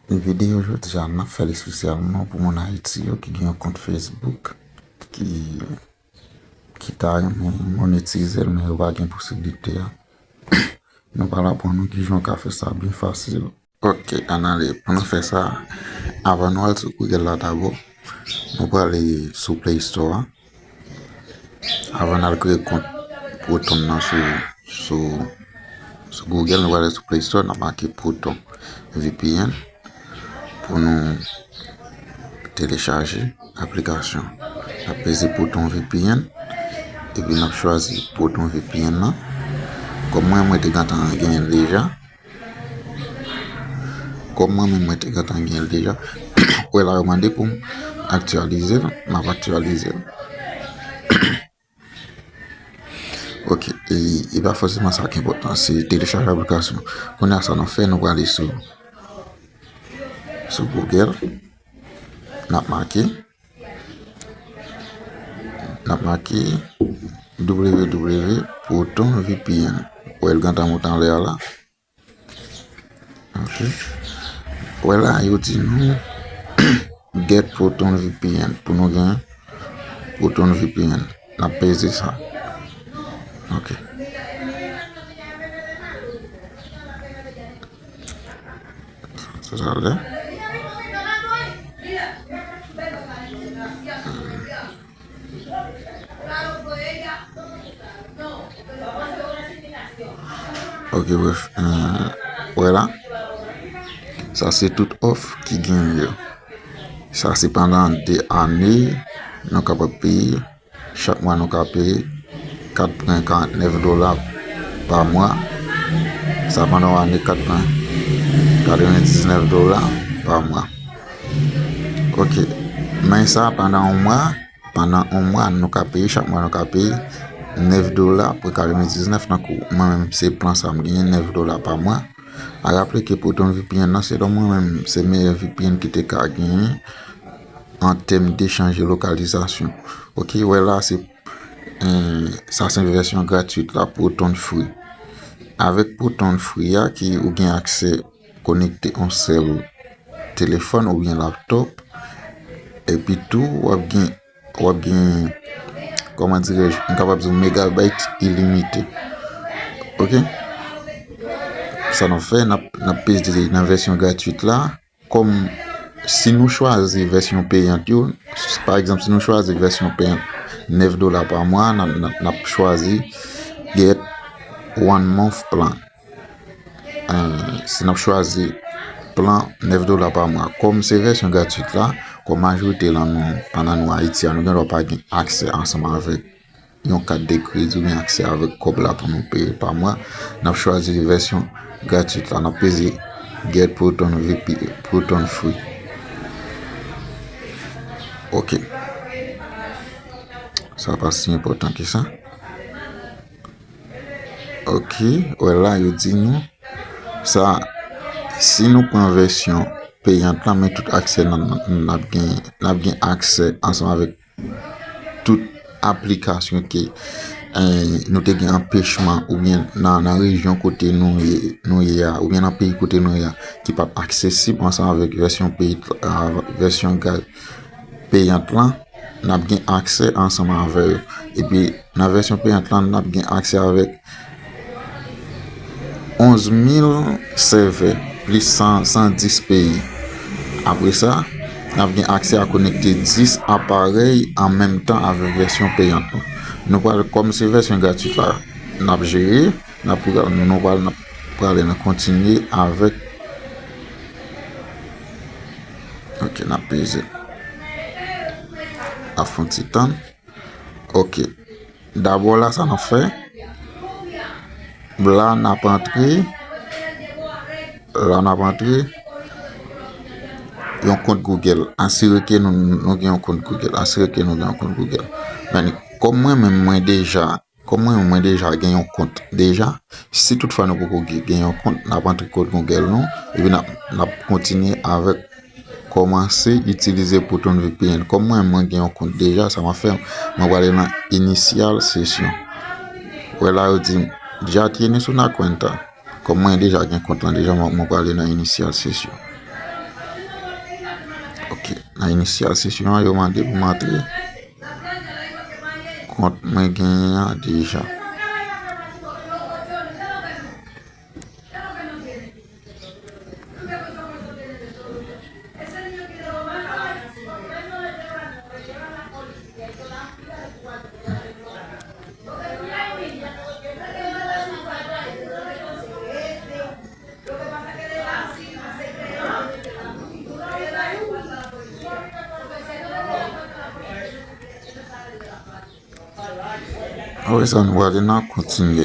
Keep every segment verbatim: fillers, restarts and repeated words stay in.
Videyo jodi a, n ap fè l espesyalman pou moun Ayiti yo ki gen yon kont Facebook, ki, ki ta renmen monetize l, men yo pa gen posiblite a. Nou pral aprann nou kijan w ka fè sa byen fasil. Ok, ann ale. Pou nou fè sa, avan nou al sou Google la dabò, nou prale sou Play Store a. Avan n al kreye kont Proton nan sou, sou, sou Google, nou prale sou Play Store, n ap make Proton V P N pou nou telechaje aplikasyon. N ap peze Proton V P N, epi n ap chwazi Proton V P N nan. Kòm mwen, mwen te gentan genyen l deja. Kòm mwen menm, mwen te gentan genyen l deja. Wè la, yo mande pou m aktyalize l, m ap aktyalize l. Ok, e, e pa fòseman sa ki enpòtan, se telechaje aplikasyon. Kounye a sa n ap fè, nou prale sou, sou Google, n ap make, n ap make W W W Proton V P N. Wè l gentan moute anlè a la. Ok. Wè la, yo di nou get Proton V P N. Pou nou gen Proton V P N, n ap peze sa. Ok. Sa, sa lè. Ok, bref, euh, wè la. Sa se tout òf ki genyen yo. Sa se pandan de ane, nou kapab peye. Chak mwa nou ka peye kat pwen karant nèf dola pa mwa. Sa pandan yon ane, kat pwen katrevendiznèf dola pa mwa. Ok. Men sa pandan yon mwa, pandan yon mwa, nou ka peye, chak mwa nou ka peye nèf dola pwen katrevendiznèf nan kou. Mwen menm, se plan sa m genyen, nèf dola pa mwa. A raple ke Proton V P N nan, selon mwen menm, se meyè V P N ki te ka genyen an tèm de chanje lokalizasyon. Ok, wè la, se, eh, sa se vèsyon gratwit la, Proton Free. Avèk Proton Free a, ki ou gen aksè konekte yon sèl telefòn oubyen laptòp, epi tou, w ap gen, w ap gen, kòman dirèj, m kapab di w megabyte ilimite. Ok? Sa n ap fè, n ap, n ap peze nan vèsyon gratwit la. Kòm si nou chwazi vèsyon peyant yo, pa egzanp, si nou chwazi vèsyon peyant nèf dola pa mwa, n ap, n ap, n ap chwazi get one month plan. Eh, si n ap chwazi plan nèf dola pa mwa, kòm se vèsyon gratwit la, kòm majorite lan nou, pandan nou Ayiti a, nou gen dwa pa gen aksè ansanm avèk yon kat de kredi oubyen aksè avèk kòb la pou nou peye pa mwa, n ap chwazi vèsyon gratwit la. N ap peze get Proton V P N, Proton Free. Ok. Sa pa si enpòtan ke sa. Ok, wè la, yo di nou sa, si nou pran vèsyon peyant lan, men tout aksè nan, nan, n ap gen, n ap gen aksè ansanm avèk tout aplikasyon ke, eh, nou te gen anpechman oubyen nan, nan rejyon kote nou ye, nou ye a, oubyen nan peyi kote nou ye a, ki p ap aksesib ansanm avèk vèsyon peyi, ah, vèsyon ga-, peyant lan, n ap gen aksè ansanm avè yo. Epi, nan vèsyon peyant lan, n ap gen aksè avèk onz mil sèvè, plis san, san dis peyi. Apre sa, n ap gen aksè a konekte dis aparèy an menm tan avèk vèsyon peyant lan. Nou pral, kòm se vèsyon gratwit la n ap jere, n ap pral, nou pral, n ap prale nan kontinye avèk. Ok, n ap peze. N ap fè yon ti tann. Ok. Dabò la, sa n ap fè? La, n ap antre. La, n ap antre yon kont Google. Asire ke nou, nou gen yon kont Google. Asire ke nou gen yon kont Google. Men, kòm mwen menm, mwen deja, kòm mwen menm, mwen deja gen yon kont deja, si toutfwa nou poko gen, gen yon kont, n ap antre kont Google nou, epi n ap, n ap kontinye avèk kòmanse itilize Proton V P N. Kòm mwen, mwen gen yon kont deja, sa m ap fè, mwen prale nan iniciar sesión. Wè la, yo di, "Ya tienes una cuenta." Kòm mwen deja gen kont lan deja, mwen, mwen prale nan iniciar sesión. nan inisyal sesyon an, yo mande pou m antre kont mwen genyen an deja. Apre sa, nou prale nan kontinye.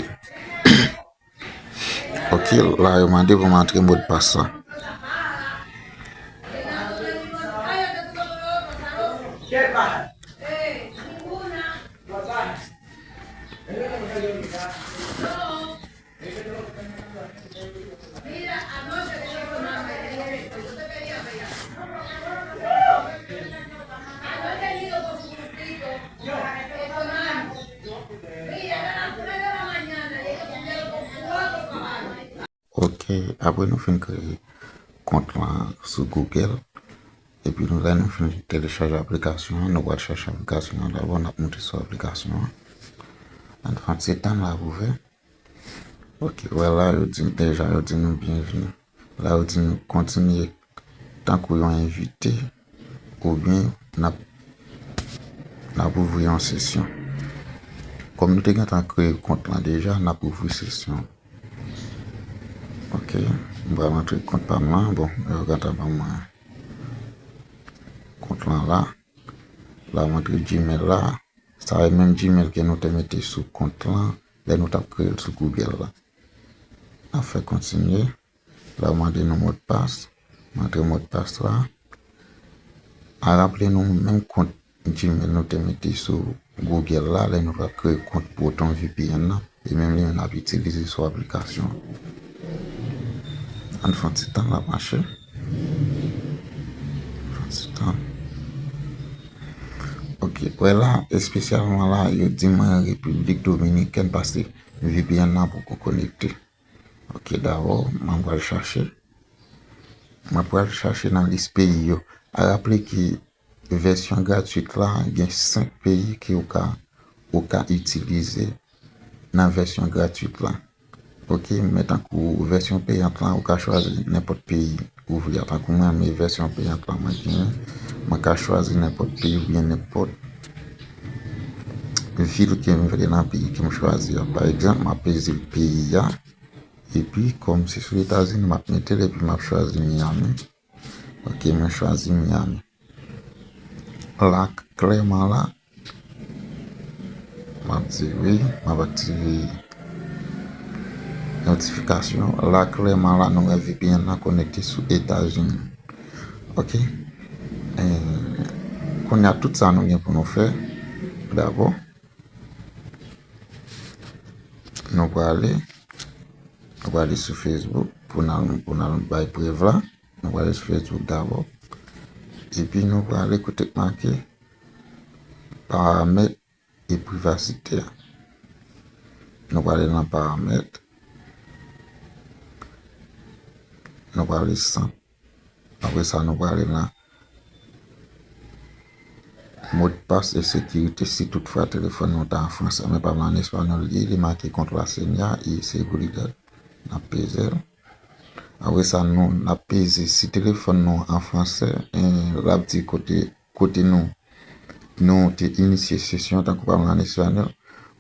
Ok, la yo mande pou m antre modpas la. Ok, apre nou fin kreye kont lan sou Google, epi nou, lè nou fin telechaje aplikasyon an, nou pral chèche aplikasyon an dabò, n ap moute sou aplikasyon an. Ann fè yon ti tan, l ap ouvè. Ok, wè la, yo di, deja, yo di nou byenvini. La, yo di nou kontinye tankou yon envite, oubyen n ap, n ap ouvri yon sesyon. Kòm nou te gentan kreye kont lan deja, n ap ouvri sesyon. Ok, m pral antre kont pa m lan. Bon, yo gentan ban mwen kont lan la. La, m antre Gmail la. Sa e menm Gmail ke nou te mete sou kont lan lè nou t ap kreye l sou Google la. N ap fè kontinye. La, yo mande nou modpas. M antre modpas la. A raple nou, menm kont Gmail nou te mete sou Google la, lè nou t ap kreye kont Proton V P N nan, e menm li menm n ap itilize sou aplikasyon an. Ann fè yon ti tan, l ap mache. Fè yon ti tan. Ok, wè la, espesyalman la, yo di mwen Repiblik Dominikèn paske V P N nan poko konekte. Ok, dabò, mwen pral chache. Mwen pral chache nan lis peyi yo. A raple ke vèsyon gratwit la, gen senk peyi ke ou ka, ou ka itilize nan vèsyon gratwit la. Ok, men tankou vèsyon peyant lan, ou ka chwazi nenpòt peyi ou vle a. Tankou mwen, men vèsyon peyant lan mwen genyen, mwen ka chwazi nenpòt peyi oubyen nenpòt vil ke m vle nan peyi ke m chwazi a. Pa egzanp, m ap peze peyi a, epi kòm se sou Etazini, m ap mete l, epi m ap chwazi Miami. Ok, mwen chwazi Miami. La, klèman la, m ap di wi, m ap aktive notifikasyon. La, klèman la, nou wè V P N nan konekte sou Etazini. Ok. Eh, kounye a, tout sa nou gen pou nou fè. Dabò, nou prale, nou prale sou Facebook pou n al, pou n al bay prèv la. Nou prale sou Facebook dabò. Epi nou prale kote k make paramèt e privasite a. Nou prale nan paramèt. Nou prale san. Apre sa, nou prale nan modpas e sekirite si toutfwa telefòn nou ta an fransè. Men pa m an espanyòl li ye, li make contra seña y seguridad. N ap peze l. Apre sa, nou, n ap peze si telefòn nou an fransè, eh, l ap di kote, kote nou, nou te inisye sesyon, tankou pa m an espanyòl.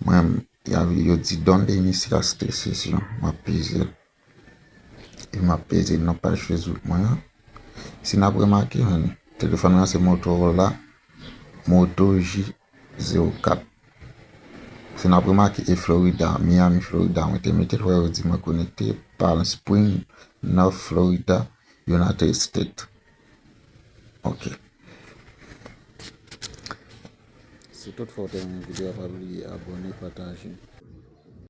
Mwen, y a, yo di donde iniciaste session. M ap peze l. E m ap peze nan paj Facebook mwen an. Si n ap remake, men, telefòn mwen an se Motorola Moto J zewo kat. Si n ap remake, e Florida, Miami, Florida, mwen te mete l, wè yo di mwen konekte Palm Springs, North Florida, United States. Ok. Si tout fwa w te renmen videyo a, pa bliye abòne, pataje.